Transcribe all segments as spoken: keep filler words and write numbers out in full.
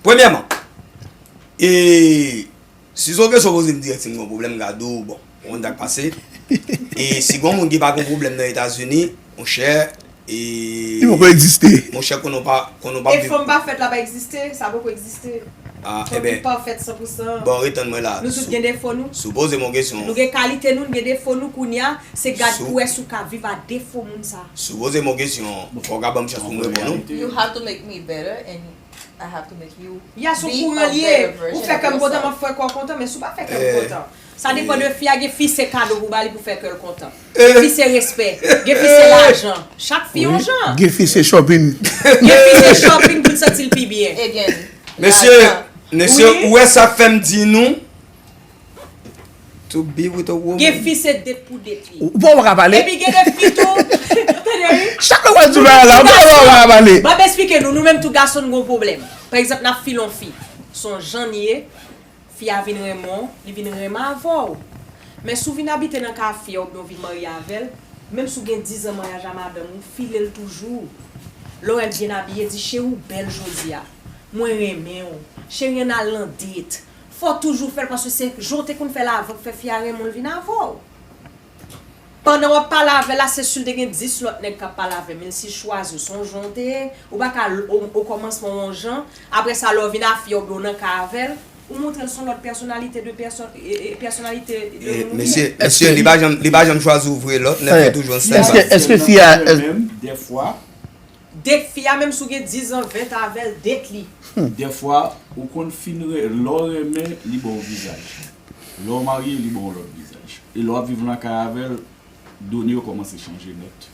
Premyèman, e, si se yon kesyon poze m dirèk si m gen yon pwoblèm, m ka di w, bon, ou konn sa k pase. E si gen yon moun ki pa gen yon pwoblèm nan Etazini, monchè, e, Li poko egziste. Monchè, konnen w pa, konnen w pa E viv. Fanm pa fèt la pa egziste, sa poko egziste. Ah, Fanm ebyen, ki pafèt san pou san. Bon, retann mwen la. Nou tout gen defo nou. Si w poze m yon kesyon. Nou gen kalite nou, nou gen defo nou kounye a, se gad pou wè si w ka viv a defo moun sa. Si w poze m yon kesyon, fò w ka ban m chans pou m reponn ou. You have to make me better and I have to make you Ya, se yon kouran li ye. Ou fè kè m kontan, m ap fè kè w kontan, men si w pa fè kè m kontan. Sa depann de fi a, gen fi se kado pou ba li pou fè kè l kontan. Gen fi se respè, gen fi se lajan. Chak fi yon jan. Gen fi se shopping. Gen fi se shopping pou l santi l pi byen. Mesye, mesye, ou wè sa k fè m di nou, to be with a woman. Gen fi se det pou det li. Ou pa ka pale. Epi gen de fi tou. Tande wi. Chak lè w al di bagay la, ou pa ka pale. M ap esplike nou, nou menm tou gason n gon pwoblèm. Pa egzanp, n ap file yon fi. Se yon jan n ye, fi a vin renmen w, li vin renmen avè w. Men si w vin abite nan kay fi a oubyen w vin marye avè l, menm si w gen diz an maryaj a madanm ou, file l toujou. Lè w wè l byen abiye, di, cheri, ou bèl jodi a. Mwen renmen w. Cheri, ann al nan date. Fò w toujou fè l, paske se jan w te konn fè l avan k fè fi a renmen w, l vin avè w. Pandan w ap pale avè l la, se si l te gen dis lòt nèg k ap pale avè l, men si l chwazi w, se yon jan w te ye, ou pa ka, o, okòmansman w yon jan, apre sa, lè w vin a fi a oubyen w nan kay avè l, ou montre l se yon lòt pèsonalite de pèsòn, e, e, pèsonalite de moun li ye. Mesye, mesye, li pa janm, li pa janm chwazi w vre, lòt nèg yo toujou yon sèl. Èske, èske fi a, menm, dèfwa, Date fi a, menm si w gen diz an, ven tan avè l, date li. Dèfwa, ou konn fin re-, lè w renmen, li ba w vizaj. Lè w marye, li ba w lòt vizaj. E lè w ap viv nan kay avè l, done yo kòmanse chanje nèt.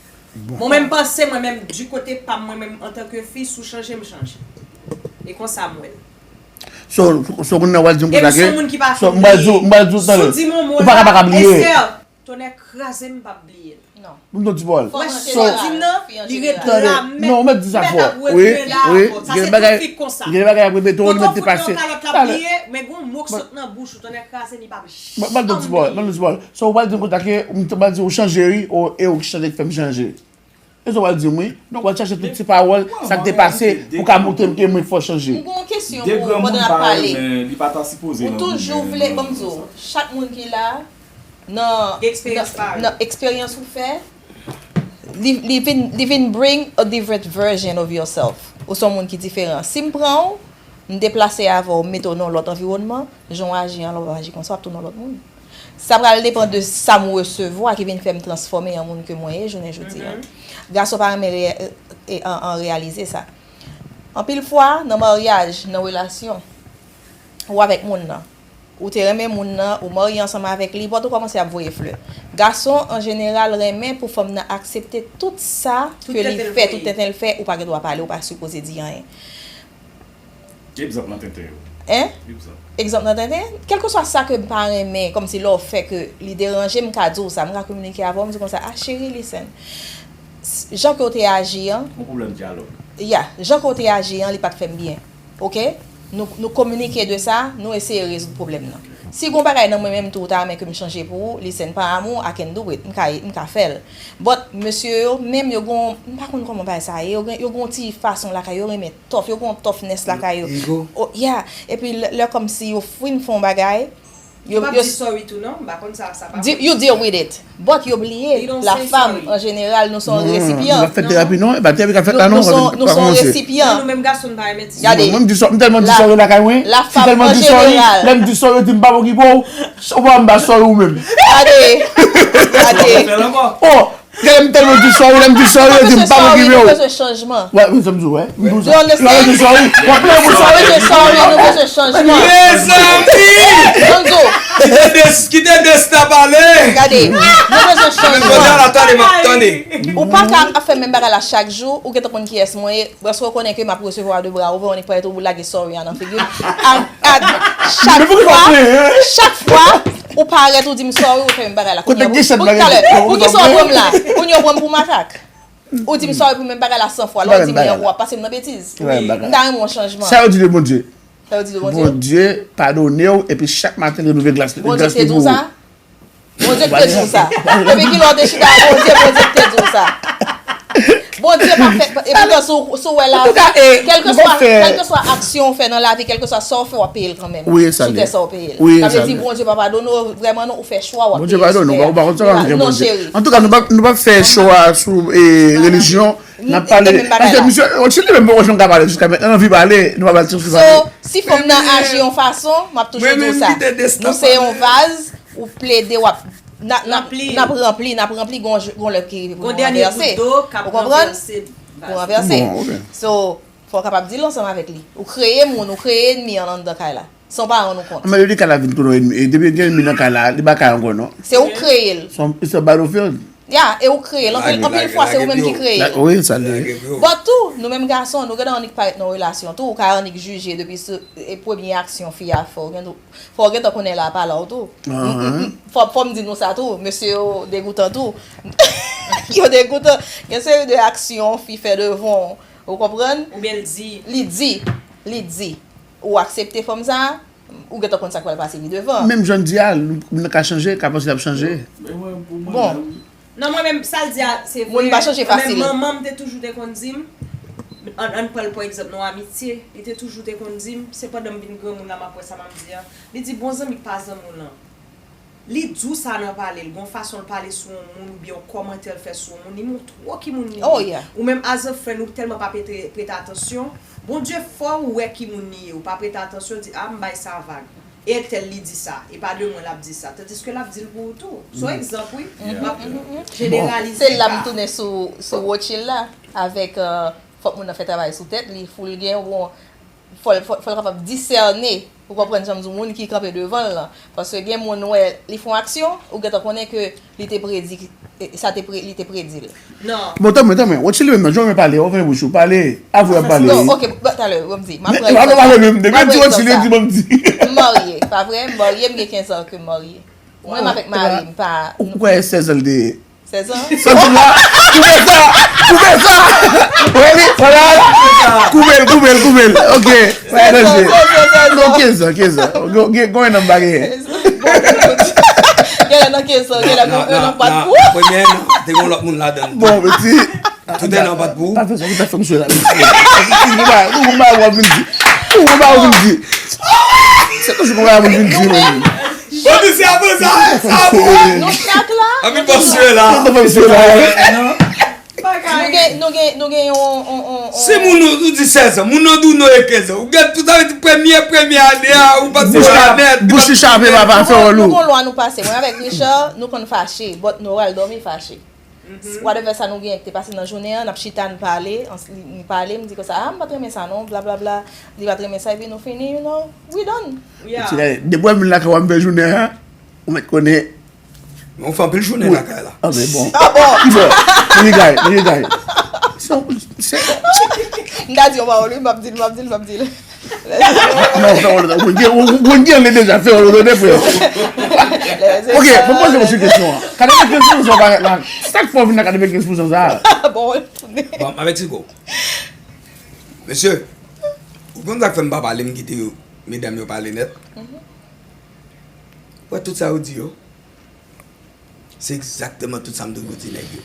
Mwen menm panse, mwen menm, di kote pa m, mwen menm, antanke fi, si w chanje, m chanje. E konsa m wè l. So, so moun nan w al di m konsa ke, so, m pral di w, m pral di w talè. Ou pa ka pa ka bliye. Tonnè kraze m p ap bliye l. Non. Moun nan di Pòl. Ou wè sa w di nan, li ret la menm. Non, ou mèt di sa fò. Wi, wi, gen bagay, gen bagay ap repete w, li mèt depase. Talè. Men gon mo k sot nan bouch ou, tonnè kraze, li p ap janm bliye. Moun nan di Pòl. So, ou pral di m konsa ke, m pral di ou chanje wi, e ou ki chanje k fè m chanje. E sa w pral di m wi. Non, w pral chache tout ti pawòl, sa k te pase, pou ka montre m ke mwen fò chanje. M gen yon kesyon pou ou pandan n ap pale. Ou toujou vle, ban m di w, chak moun ki la, nan, nan, nan eksperyans ou fè, li, li vin, li vin bring a different version of yourself. Ou se yon moun ki diferan. Si m pran w, m deplase avè w, m mete w nan yon lòt anviwònman, jan w aji an la, w ap aji konsa, w ap tounen yon lòt moun. Sa pral depann de sa m resevwa ki vin fè m transfòme an moun ke mwen ye jounen jodi a. Gason pa renmen re-, e, an, an reyalize sa. Anpil fwa, nan maryaj, nan relasyon, ou avèk moun nan. Ou te renmen moun nan, ou marye ansanm avèk li, but ou kòmanse ap voye flè. Gason, an jeneral, renmen pou fanm nan aksepte tout sa ke li fè, tout tenten l fè, ou pa gen dwa pale, ou pa sipoze di anyen. Egzanp nan tenten yo. Hein? Egzanp. Egzanp nan tenten? Kèlkeswa sa ke m pa renmen, kòmsi lè w fè ke li deranje m, m ka di w sa, m ka kominike avè w, m di konsa, ah, cheri, listen. S-, jan ke w te aji an. Yon pwoblèm dyalòg. Ya, jan ke w te aji an, li pa t fè m byen. Oke? Nou, nou kominike de sa, nou eseye rezoud pwoblèm nan. Si gon bagay nan mwen menm tou, ou ta renmen ke m chanje pou ou, listen, pa amou, I can do it, m ka, m ka fè l. But, mesye yo, menm yo gon, m pa konn kòman bagay sa ye, yo gen, yo gon ti fason lakay yo, renmen tough, yo gon toughness lakay yo. Ego. Oh, yeah. Epi lè, lè kòmsi yo fin fè yon bagay, yo, yo p ap di sorry tou non, m pa konn sa, sa pa di, you deal with it. But yo bliye, la femme, an jeneral, nou se yon resipyan. Nou pa fè terapi non, e pa terapi k ap fèt la non, nou se yon resipyan. Nou menm gason, nou pa renmen ti. Gade. Mwen, m di sorry, m tèlman di sorry lakay mwen, m tèlman di sorry, lè m di sorry, yo di m pa okipe w, ou pa m ba sorry ou menm. Gade. Gade. Oh, Gade, m tèlman di sorry, lè m di sorry, yo di m pa okipe w. Nou bezwen chanjman. Wè, wi, sa m di w, wè. M di w sa. Lè w di sorry, w ap plede pou sorry. Nou bezwen sorry, nou bezwen chanjman. Mezanmi! Kite Des-, kite Desta pale! Gade, nou bezwen chanjman. Jodi a la, tande, m ap tande. Ou pa ka ap fè menm bagay la chak jou, ou gentan konn kiyès mwen ye, paske ou konnen ke m ap resevwa de bra ouvè, ou nik parèt ou lage sorry a nan figi m. A, a, chak fwa, chak fwa, ou parèt, ou di m sorry, ou fè menm bagay la. Kote ki chèn bagay? Talè, poukisa w pran m la? Kounye a w pran m pou makak. Ou di m sorry pou menm bagay la san fwa. Lè w di m yon w ap pase m nan betiz. M ta renmen yon chanjman. Sa yo di de Bondye? Sa yo di de Bondye? Bondye padone w, epi chak maten li leve glas, glas li pou ou. Bondye ki te di w sa? Depi kilè w te chita a Bondye, Bondye ki te di w sa? Bondye pa fè, e poutan si w, si w wè la, kèlkeswa, kèlkeswa aksyon w fè nan lavi, kèlkeswa sa w fè, w ap peye l kanmenm. Wi, e sa l ye. Sou tè sa w peye l. Wi, e sa l ye. Sa vle di Bondye pa padone w vrèman non, ou fè chwa, w ap peye l sou tè a. Bondye padone w, ou pa konn sa w ap fè Bondye. Antouka, nou p ap, nou p ap fè chwa sou, e, relijyon. N ap pale. Paske misye, Rothschild li menm poko janm ka pale jiska mentnan, l anvi pale, nou pa ba l chans pou l pale. So, si fanm nan aji yon fason, m ap toujou di w sa. Nou se yon vaz, ou plede, w ap, n ap, n ap, n ap ranpli, n ap ranpli, gon, gon lè ki pou ranvèse. Ou konprann? Pou ranvèse. So, fò w kapab di l ansanm avèk li. Ou kreye moun, ou kreye ènmi an anndan kay la. San paran nou kont. Men li ka la vin tounen ènmi. E depi gen ènmi nan kay la, li pa kay ankò non. Se ou k kreye l. It's a battlefield. Ya, e ou k kreye l. Anpil, anpil fwa, se ou menm ki kreye l. Wi, sa l ye. But tou, nou menm gason, nou gentan annik parèt nan relasyon tou. Ou ka annik jije depi se, e premye aksyon fi a fè w. Gen tou, fò w gentan konnen la pa la w tou. Fò, fò m di nou sa tou. Mesye yo degoutan tou. Yo degoutan. Gen seri de aksyon fi fè devan w. Ou konprann? Oubyen l di. Li di. Li di. Ou aksepte fanm sa a, ou gentan konn sa k pral pase pi devan. Menm jan l di a, moun nan ka chanje, ka panse l ap chanje. Bon. Non, mwen menm, sa l di a, se vre. Moun pa chanje fasil. Mwen menm, manman m te toujou te konn di m, ann, ann pran l pou egzanp, nan amitye, li te toujou te konn di m, se pandan m vin granmoun la m ap wè sa m ap di a. Li di, bon zanmi k pa zanmi w lan. Li di w sa nan pale l, gon fason l pale sou yon moun oubyen yon kòmantè l fè sou yon moun, li montre w ki moun li ye. Ou menm as a friend, ou tèlman pa prete, prete atansyon, Bondye fè w wè ki moun li ye, ou pa prete atansyon, di, a, m bay sa vag. E entèl li di sa, e pa de mwen l ap di sa. Tandiske l ap di l pou ou tou. Se yon egzanp, wi. M ap jeneralize pa. Se la m tounen sou, sou Rothschild la, avèk, euh, fòk moun nan fè travay sou tèt li, fò l gen yon Fò l, fò, fò l kapab disène, ou konprann jan m di w, moun ki kanpe devan l lan. Paske gen moun, ou wè, li fè yon aksyon, ou gentan konnen ke li te predi, e, sa te pre, li te predi l. Non. Bon, tanmen, tanmen. Rothschild li menm nan, jan w pale, w fè bouch ou pale, avwe w ap pale. Non, ok, talè, ban m di. M ap pran egzanp sa. Depi yo di Rothschild, yo di ban m di. M marye, pa vre? M marye, m gen kenz an ke m marye. Mwen menm avèk mari m pa. Ou kwè sèz an l te ye? Sèz an? Sèz an la? Koupe sa! Koupe sa! Wè li? Wè la? Koupe l, koupe l, koupe l. Ok. Pa gen danje. Non, kenz an, kenz an. Gen, gen, gen nan bagay. Genlè nan kenz an, genlè nan, nan, nan, nan, premye an, te gen lòt moun ladan l. Bon, men ti. Tout en an pa t pou ou. Pa fè sa, ou ta fè m sou la. Ou konn bagay w ap vin di. Ou konn bagay w vin di. Se toujou konn bagay w vin di, men. Bon, se apre sa, sa pou ou. Nou chak la. Anpil bòs sou la. Anpil bòs sou la. Nou gen, nou gen, nou gen yon, yon, yon, yon. Si moun ou, ou di sèz an, moun nan di w non e kenz an. Ou gen tout sa vle di premye, premye ane a, ou pa t fè anyen nèt. Bouch li chape, papa, fè wòl ou. Nou gon lwa nou pase. Mwen avèk Richard, nou konn fache, but nou pral dòmi fache. Whatever sa nou genyen ki te pase nan jounen an, n ap chita, n pale, an, li, li pale, m di konsa, a, m pa t renmen sa non, bla, bla, bla. Li pa t renmen sa, epi nou fini, you know, we done. Ti gade, depi w vin lakay w ap fè jounen an, ou mèt konnen. Men w fè anpil jounen lakay la. Ah, men bon. Ah, bon. Ki bò? Li gaye, li gaye. Se, se. M ta di yon pawòl, wi, m ap di l, m ap di l, m ap di l. Non, fè yon lòt. Ou konn gen, ou, ou konn gen li deja, fè yon lòt, frè. Ok, mwen poze w yon kesyon an. Katrevenkenz pousan parèt la. Sa k fè w vin nan katrevenkenz pousan sa a? Bon, bon, avèk Tigo. Mesye, ou konn sa k fè m pa pale, m kite yo, medam yo pale nèt? Wè tout sa yo di yo. Se egzakteman tout sa m te konn di nèg yo.